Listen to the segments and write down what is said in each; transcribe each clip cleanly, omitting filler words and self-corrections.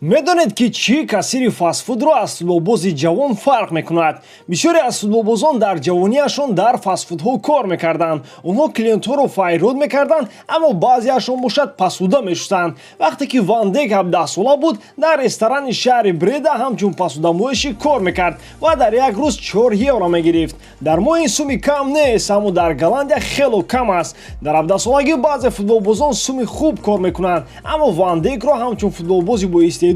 Медонед, ки чӣ кассири фастфудро аз футболбози ҷавон фарқ мекунад? Бисёре аз футболбозон дар ҷавониашон дар фастфудҳо кор мекарданд. Онҳо клиентҳоро файрод мекарданд, аммо баъзеашон бошад, посуда мешустанд. Вақте ки Ван Дейк 17-сола буд, дар ресторани шаҳри Бреда ҳамчун посудамоишӣ кор мекард ва дар як рӯз 4 евро мегирифт. Дар мо ин суми кам нест, аммо дар Голландия хело кам аст. Дар 17-солагӣ баъзе футболбозон суми хуб кор мекунанд, аммо Ван Дейкро ҳамчун футболбози боистеъдод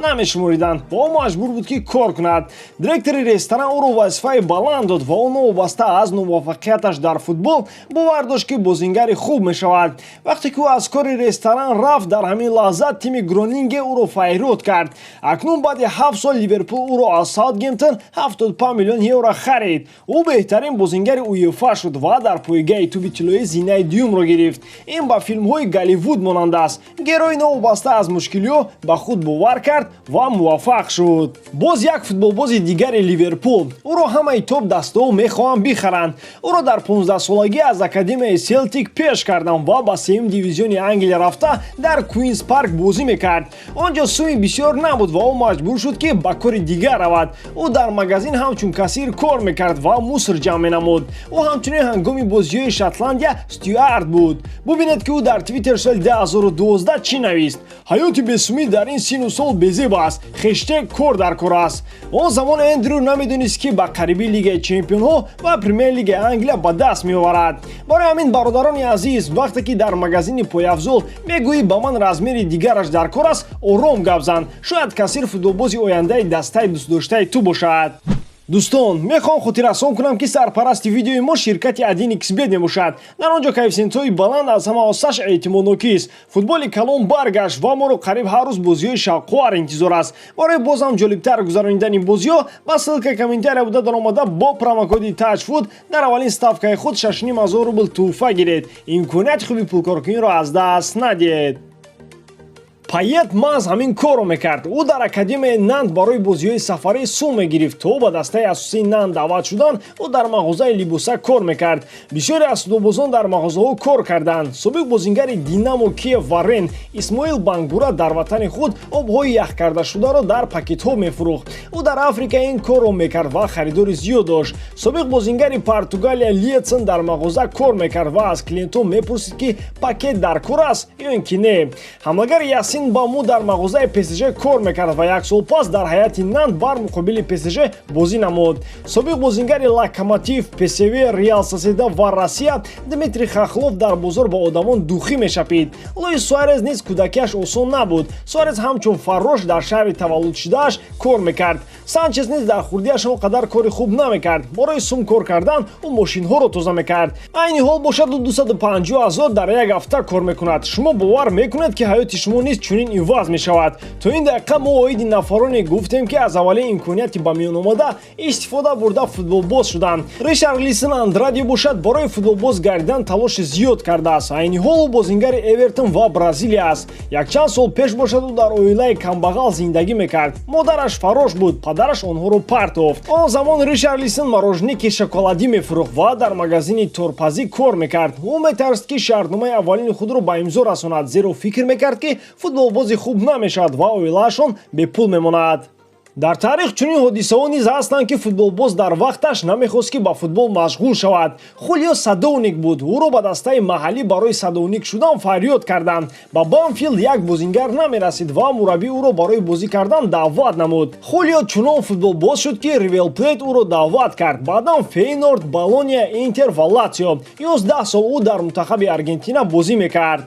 намешумориданд ва ӯ маҷбур буд, ки кор кунад. Директори ресторан ӯро вазифаи баланд дод ва ӯ новобаста аз номуваффақияташ дар футбол бовар дошт, ки бозингари хуб мешавад. Вақте ки ӯ аз кори ресторан рафт, дар ҳамин лаҳза тими Гронинге ӯро файрод кард. Акнун баъди 7 сол Ливерпул ӯро аз Саутгемптон 75 миллион евро харид. Ӯ беҳтарин бозингари УЕФА шуд ва дар пойгаи тӯби тиллоӣ зинаи дуюмро гирифт. Ин ба филмҳои Голливуд монанд аст. Герой новобаста аз мушкилиҳо ба худ бовар кард ва муваффақ шуд. Боз як футболбози дигари Ливерпул. Ӯро ҳамаи топ дастаҳо мехоҳанд бихаранд. Ӯро дар 15-солагӣ аз академияи Селтик пеш карданд ва ба сеюм дивизиони Англия рафта, дар Куинс Парк бозӣ мекард. Он ҷо суми бисёр набуд ва ӯ маҷбур шуд, ки ба кори дигар равад. Ӯ дар магазин ҳамчун кассир кор мекард ва мусор ҷамъ менамуд. Ӯ ҳамчунин ҳангоми бозиҳои Шотландия стюард буд. Бубинед, ки ӯ дар Твиттер соли 2012 чӣ навист: «Ҳаёти бесумӣ дар ин сину сол безеб аст. #КорДарКор аст». Он замон Эндрю намедонист, ки ба қарибӣ Лигаи чемпионҳо ва Премер Лигаи Англия ба даст меоварад. Барои ҳамин, бародарони азиз, вақте ки дар магазини пойафзол мегӯӣ, ба ман размери дигараш дар кор аст, ором гап зан. Шояд кассир футболбози ояндаи дастаи дӯстдоштаи ту бошад. Дӯстон, мехоҳам хотиррасон кунам, ки сарпарасти видеои мо ширкати 1xBet мебошад. Дар он ҷо коэффисиентҳои баланд, аз ҳама осаш эътимоднокист. Футболи калон баргашт ва моро қариб ҳар рӯз бозиҳои шавқовар интизор аст. Барои боз ҳам ҷолибтар гузаронидани бозиҳо ба ссылка комментария буда даромада, бо промокоди ТАҶФУТ дар аввалин ставкаи худ 6 ҳазор рубл тӯҳфа гиред. Имконияти хуби пулкоркуниро аз даст надиҳед. Пает маҳз ҳамин корро мекард. Ӯ дар академияи Нант барои бозиҳои сафарӣ сум мегирифт. То ба дастаи асосии Нант даъват шудан, ӯ дар мағозаи либоса кор мекард. Бисёре аз футболбозон дар мағозаҳо кор карданд. Собиқ бозингари Динамо Киев ва Рен Исмоил Бангура дар ватани худ обҳои яхкардашударо дар пакетҳо мефурӯхт. Ӯ дар Африка ин корро мекард ва харидори зиёд дошт. Собиқ бозингари Португалия Лиетсон дар мағоза кор мекард ва аз клиентҳо мепурсид, ки пакет дар кор аст ё ин ки не. Ҳамлагар Ясин Баму дар мағозаи ПСЖ кор мекард ва як сол пас дар ҳайати Нант бар муқобили ПСЖ бозӣ намуд. Собиқ бозингари Локомотив, ПСВ, Реал Сосьедад ва Россия Дмитрий Хохлов дар бозор ба одамон духӣ мешапид. Луис Суарез низ кӯдакиаш осон набуд. Суарез ҳамчун фаррош дар шаҳри таваллудшудааш кор мекард. Санчес низ дар хурдиаш он қадар кори хуб намекард. Барои сум кор кардан ӯ мошинҳоро тоза мекард. Айни ҳол бошад, ӯ 250 ҳазор дар як ҳафта кор мекунад. Шумо бовар мекунед, ки ҳаёти шумо низ чунин иваз мешавад? То ин дақиқа мо оиди нафароне гуфтем, ки аз аввалин имконияти ба миён омада истифода бурда, футболбоз шуданд. Ришарлисон Андради бошад, барои футболбоз гардидан талоши зиёд кардааст. Айни ҳол ӯ бозингари Эвертон ва Бразилия аст. Якчанд сол пеш бошад, ӯ дар оилаи камбағал зиндагӣ мекард. Модараш фаррош буд, падараш онҳоро партофт. Он замон Ришарлисон мороженое шоколадӣ мефурӯхт ва дар магазини торпазӣ кор мекард. Ӯ метарсид, ки шартномаи аввалини худро ба имзо расонад, зеро фикр мекард, ки футболбози хуб намешавад ва оилаашон бепул мемонад. Дар таърих чунин ҳодисаҳо низ ҳастанд, ки футболбоз дар вақташ намехост, ки ба футбол машғул шавад. Хулио Садовник буд. Ӯро ба дастаи маҳаллӣ барои садовник шудан фарёд карданд. Ба Банфилд як бозингар намерасид ва мураббӣ ӯро барои бозӣ кардан даъват намуд. Хулио чунон футболбоз шуд, ки Ривер Плейт ӯро даъват кард, баъдан Фейнорд, Болония, Интер ва Латсио. 11 сол ӯ дар мунтахаби Аргентина бозӣ мекард.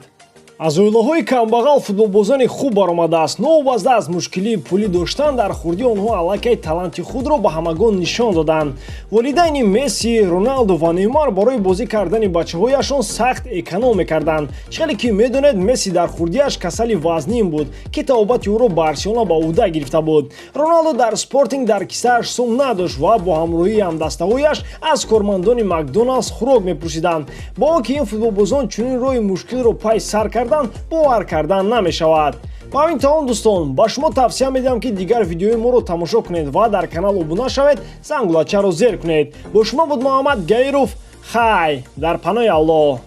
Аз оилаҳои камбағал футболбозони хуб баромадааст. Новобаста аз мушкилии пулӣ доштан дар хурдӣ, онҳо аллакай таланти худро ба ҳамагон нишон доданд. Волидайни Месси, Роналду ва Неймар барои бозӣ кардани бачаҳояшон сахт эконом мекарданд. Чӣ хеле ки медонед, Месси дар хурдиаш касали вазнин буд, ки табобати ӯро Барселона ба ӯҳда гирифта буд. Роналду дар Спортинг дар кисааш сум надошт ва бо ҳамроҳии ҳамдастаҳояш аз кормандони Макдоналдс хӯрок мепурсиданд. Бо он ки ин футболбозон чунин роҳи мушкилро пай сар кардан, бовар кардан намешавад. Ба ҳамин тамом, дӯстон. Ба шумо тавсия медиҳам, ки дигар видеои моро тамошо кунед ва дар канал обуна шавед, зангулачаро зер кунед. Бо шумо буд Муҳаммад Гаиров. Хай, дар панои Аллоҳ.